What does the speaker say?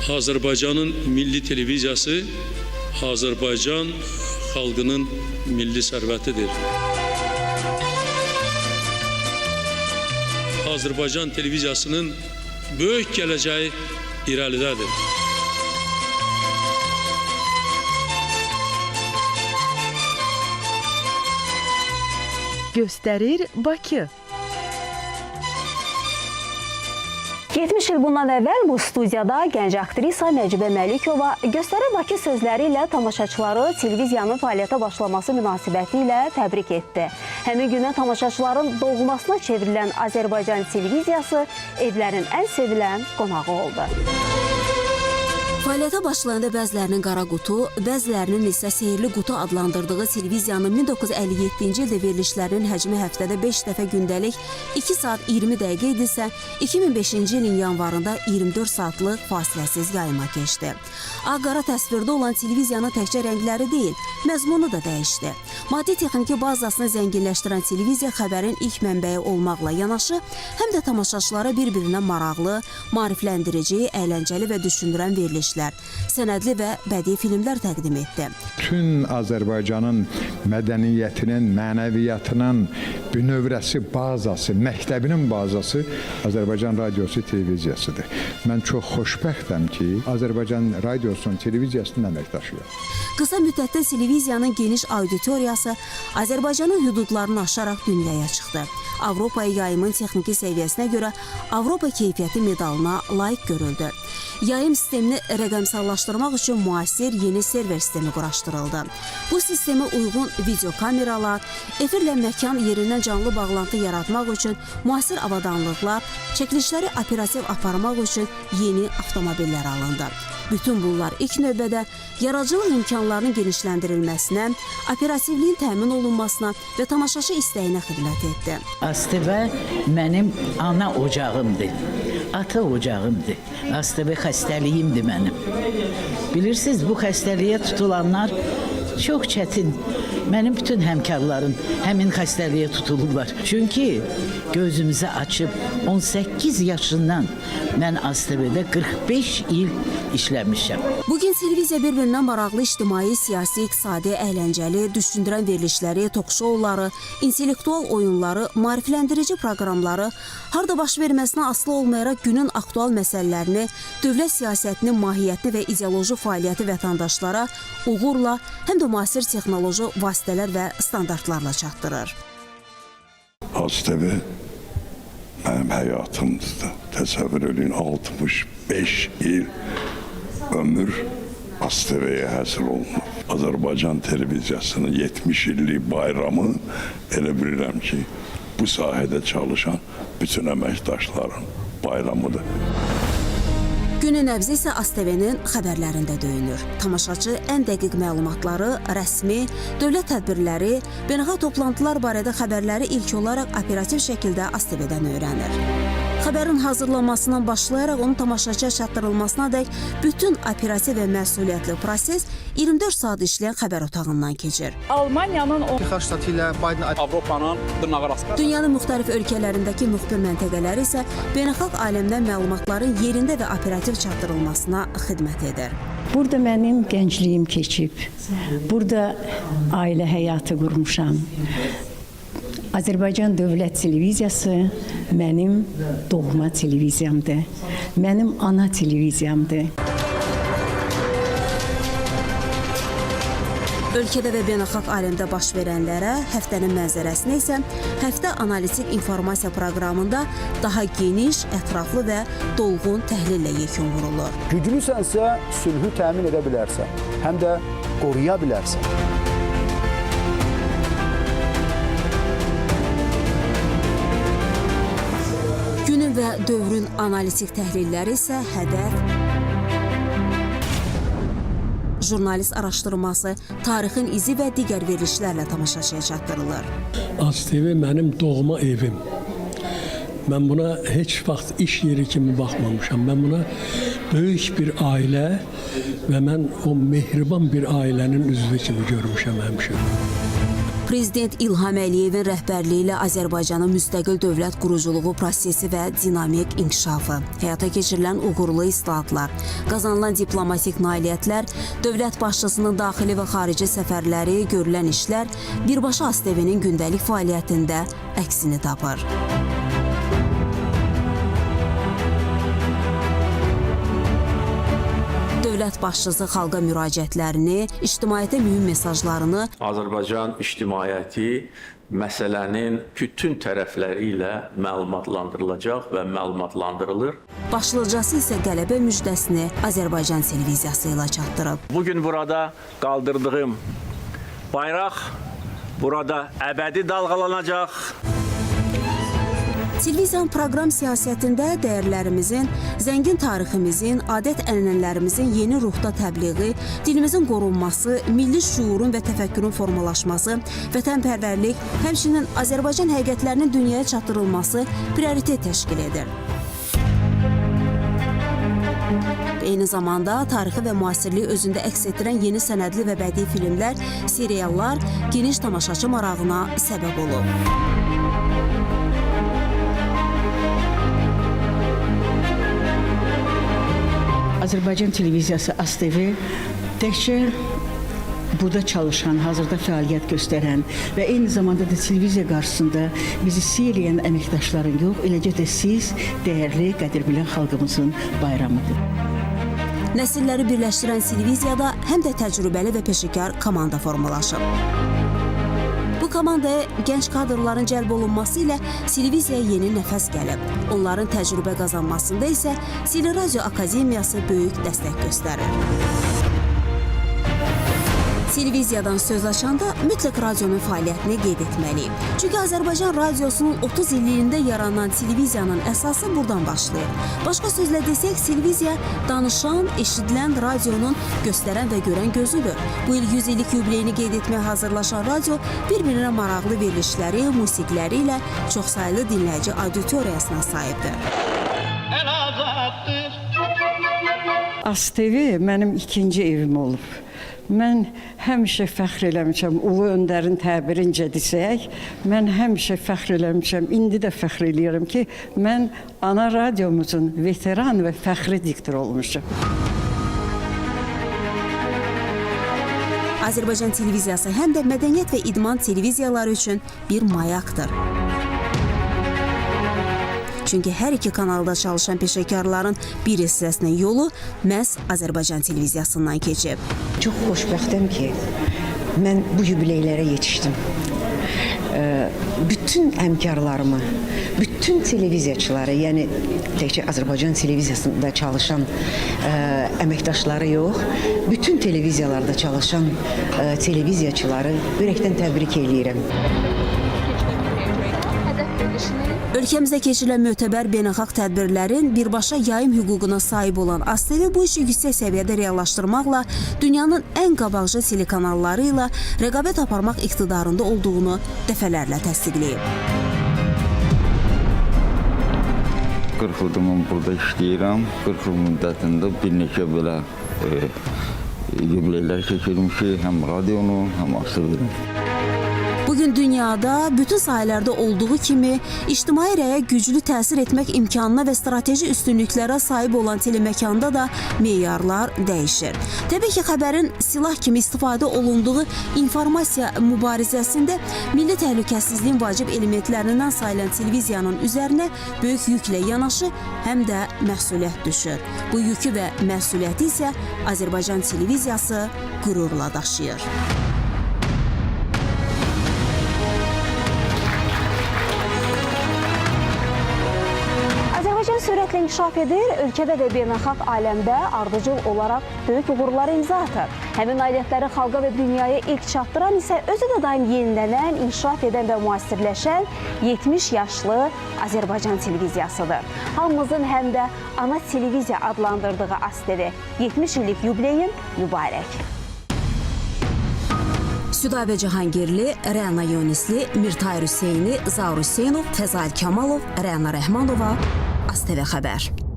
Azərbaycanın milli televiziyası Azərbaycan xalqının milli sərvətidir. Azərbaycan televiziyasının böyük gələcəyi irəlidədir. Göstərir Bakı. 70 il bundan əvvəl bu studiyada gənc aktrisa Nəcibə Məlikova Göstərir Bakı sözləri ilə tamaşaçıları televiziyanın fəaliyyətə başlaması münasibəti ilə təbrik etdi. Həmin gündən tamaşaçıların doğmasına çevrilən Azərbaycan televiziyası evlərin ən sevilən qonağı oldu. Fəaliyyətə başlayanda bəzilərinin qara qutu, bəzilərinin isə sehirli qutu adlandırdığı televiziyanın 1957-ci ildə verilişlərinin həcmi həftədə 5 dəfə gündəlik 2 saat 20 dəqiqə idisə, 2005-ci ilin yanvarında 24 saatlıq fasiləsiz yayıma keçdi. Ağ-qara təsvirdə olan televiziyanın təkcə rəngləri deyil, məzmunu da dəyişdi. Maddi texniki bazasını zənginləşdirən televiziya xəbərin ilk mənbəyi olmaqla yanaşı, həm də tamaşaçılara bir-birinə maraqlı, maarifləndirici, əyləncəli və düşündürən verilişlər, sənədli və bədii filmlər təqdim etdi. Bütün Azərbaycanın mədəniyyətinin, mənəviyyatının bünövrəsi, bazası, məktəbinin bazası Azərbaycan radiosu, televiziyasıdır. Mən çox xoşbəxtəm ki, Azərbaycan radiosunun, televiziyasının əməkdaşıyam. Qısa müddətdə televiziyanın geniş auditoriyası Azərbaycanın hüdudlarını aşaraq dünyaya çıxdı. Avropaya yayımın texniki səviyyəsinə görə Avropa keyfiyyəti medalına layiq görüldü. Yayım sistemini rəqəmsallaşdırmaq üçün müasir yeni server sistemi quraşdırıldı. Bu sistemə uyğun videokameralar, efirlə məkan yerindən canlı bağlantı yaratmaq üçün müasir avadanlıqlar, çəkilişləri operativ aparmaq üçün yeni avtomobillər alındı. Bütün bunlar ilk növbədə yaradıcılıq imkanlarının genişləndirilməsinə, operativliyin təmin olunmasına və tamaşaçı istəyinə xidmət etdi. AzTV mənim ana ocağımdır, ata ocağımdır. AzTV xəstəliyimdir mənim. Bilirsiniz, bu xəstəliyə tutulanlar çox çətin. Mənim bütün həmkarlarım həmin xəstəliyə tutulublar. Çünki gözümüzü açıb 18 yaşından mən AzTV-də 45 il işləmişəm. Bugün televiziya bir-birindən maraqlı ictimai, siyasi, iqtisadi, əyləncəli, düşündürən verilişləri, tok-şouları, intellektual oyunları, maarifləndirici proqramları, harda baş verməsinə asılı olmayaraq günün aktual məsələlərini, dövlət siyasətinin mahiyyətini və ideoloji fəaliyyəti vətəndaşlara uğurla, həm də müasir texnoloji vasitələr və standartlarla çatdırır. AzTV mənim həyatımdır. Təsəvvür eləyin, 65 il ömür AzTV-yə həsr olunub. Azərbaycan televiziyasının 70 illik bayramı elə bilirəm ki, bu sahədə çalışan bütün əməkdaşların bayramıdır. Günün nəbzi isə AzTV-nin xəbərlərində döyünür. Tamaşaçı ən dəqiq məlumatları, rəsmi, dövlət tədbirləri, beynəlxalq toplantılar barədə xəbərləri ilk olaraq operativ şəkildə AzTV-dən öyrənir. Xəbərin hazırlanmasından başlayaraq onun tamaşaçıya çatdırılmasına dək bütün operativ və məsuliyyətli proses 24 saat işləyən xəbər otağından keçir. Almaniyanın Texas ştatı ilə Biden Avropanın dırnaqarası. Dünyanın müxtəlif ölkələrindəki müxbir məntəqələri isə beynəlxalq aləmdən məlumatların yerində və operativ çatdırılmasına xidmət edir. Burada mənim gəncliyim keçib. Burada ailə həyatı qurmuşam. Azərbaycan Dövlət Televiziyası mənim doğma televiziyamdır. Mənim ana televiziyamdır. Ölkədə və beynəlxalq aləmdə baş verənlərə, həftənin mənzərəsinə isə həftə analitik informasiya proqramında daha geniş, ətraflı və dolğun təhlillə yekun vurulur. Güclüsənsə sülhü təmin edə bilərsən, həm də qoruya bilərsən. Günün və dövrün analitik təhlilləri isə hədəf, jurnalist araşdırması, tarixin izi və digər verilişlərlə tamaşaçıya çatdırılır. AzTV mənim doğma evim. Mən buna heç vaxt iş yeri kimi baxmamışam. Mən buna böyük bir ailə və mən o mehriban bir ailənin üzvü kimi görmüşəm həmişə. Prezident İlham Əliyevin rəhbərliyi ilə Azərbaycanın müstəqil dövlət quruculuğu prosesi və dinamik inkişafı, həyata keçirilən uğurlu islahatlar, qazanılan diplomatik nailiyyətlər, dövlət başçısının daxili və xarici səfərləri, görülən işlər birbaşa AzTV-nin gündəlik fəaliyyətində əksini tapır. Dövlət başçısı xalqa müraciətlərini, ictimaiyyətə mühüm mesajlarını Azərbaycan ictimaiyyəti məsələnin bütün tərəfləri ilə məlumatlandırılacaq və məlumatlandırılır. Başlıcası isə qələbə müjdəsini Azərbaycan televiziyası ilə çatdırıb. Bugün burada qaldırdığım bayraq burada əbədi dalğalanacaq. Televiziyanın proqram siyasətində dəyərlərimizin, zəngin tariximizin, adət-ənənələrimizin yeni ruhda təbliği, dilimizin qorunması, milli şüurun və təfəkkürün formalaşması, vətənpərvərlik, həmçinin Azərbaycan həqiqətlərinin dünyaya çatdırılması prioritet təşkil edir. Eyni zamanda tarixi və müasirliyi özündə əks etdirən yeni sənədli və bədii filmlər, seriallar geniş tamaşaçı marağına səbəb olub. Azərbaycan televiziyası AzTV təkcə burada çalışan, hazırda fəaliyyət göstərən və eyni zamanda da televiziya qarşısında bizi seyr eləyən əməkdaşların yox, eləcə də siz dəyərli, qədir bilən xalqımızın bayramıdır. Nəsilləri birləşdirən televiziyada həm də təcrübəli və peşəkar komanda formalaşıb. Bu komandaya gənc kadrların cəlb olunması ilə televiziyaya yeni nəfəs gəlib. Onların təcrübə qazanmasında isə Teleradio Akademiyası böyük dəstək göstərir. Televiziyadan söz açanda mütləq radionun fəaliyyətini qeyd etməliyik. Çünki Azərbaycan radiosunun 30 illiyində yaranan televiziyanın əsası buradan başlayır. Başqa sözlə desək, televiziya danışan, eşidilən radionun göstərən və görən gözüdür. Bu il 100 illik yubileyini qeyd etməyə hazırlaşan radio bir-birinə maraqlı verilişləri, musiqiləri ilə çoxsaylı dinləyici auditoriyasına sahibdir. AzTV mənim ikinci evim olub. Mən həmişə fəxr eləmişəm, Ulu Öndərin təbirincə desək, mən həmişə fəxr eləmişəm, indi də fəxr eləyirəm ki, mən ana radiomuzun veteran və fəxri diktoru olmuşam. Azərbaycan televiziyası həm də mədəniyyət və idman televiziyaları üçün bir mayaqdır. Çünki hər iki kanalda çalışan peşəkarların bir hissəsinin yolu məhz Azərbaycan televiziyasından keçib. Çox xoşbəxtəm ki, mən bu yubileylərə yetişdim. Bütün həmkarlarımı, bütün televiziyaçıları, yəni təkcə Azərbaycan televiziyasında çalışan əməkdaşları yox, bütün televiziyalarda çalışan televiziyaçıları ürəkdən təbrik eləyirəm. Ölkəmizdə keçirilən mötəbər beynəlxalq tədbirlərin birbaşa yayım hüququna sahib olan AzTV bu işi yüksək səviyyədə reallaşdırmaqla dünyanın ən qabaqcıl telekanalları ilə rəqabət aparmaq iqtidarında olduğunu dəfələrlə təsdiqləyib. 40 ildir mən burada işləyirəm. 40 il müddətində bir neçə belə yubileylər keçirmişik, həm radionu, həm AzTV-ni. Bugün dünyada bütün sahələrdə olduğu kimi ictimai rəyə güclü təsir etmək imkanına və strateji üstünlüklərə sahib olan teleməkanda da meyarlar dəyişir. Təbii ki, xəbərin silah kimi istifadə olunduğu informasiya mübarizəsində milli təhlükəsizliyin vacib elementlərindən sayılan televiziyanın üzərinə böyük yüklə yanaşı həm də məsuliyyət düşür. Bu yükü və məsuliyyəti isə Azərbaycan televiziyası qürurla daşıyır. Azərbaycan sürətlə inkişaf edir, ölkədə və beynəlxalq aləmdə ardıcıl olaraq böyük uğurlara imza atır. Həmin nailiyyətləri xalqa və dünyaya ilk çatdıran isə özü də daim yenilənən, inkişaf edən və müasirləşən 70 yaşlı Azərbaycan televiziyasıdır. Hamımızın həm də ana televiziya adlandırdığı AzTV 70 illik yubileyin mübarək. Südabə Cahangirli, Rəna Yunisli, Mirtahir Hüseyni, Zaur Hüseynov, Fəzail Kamalov, Rəna Rəhmanova, AzTV xəbər.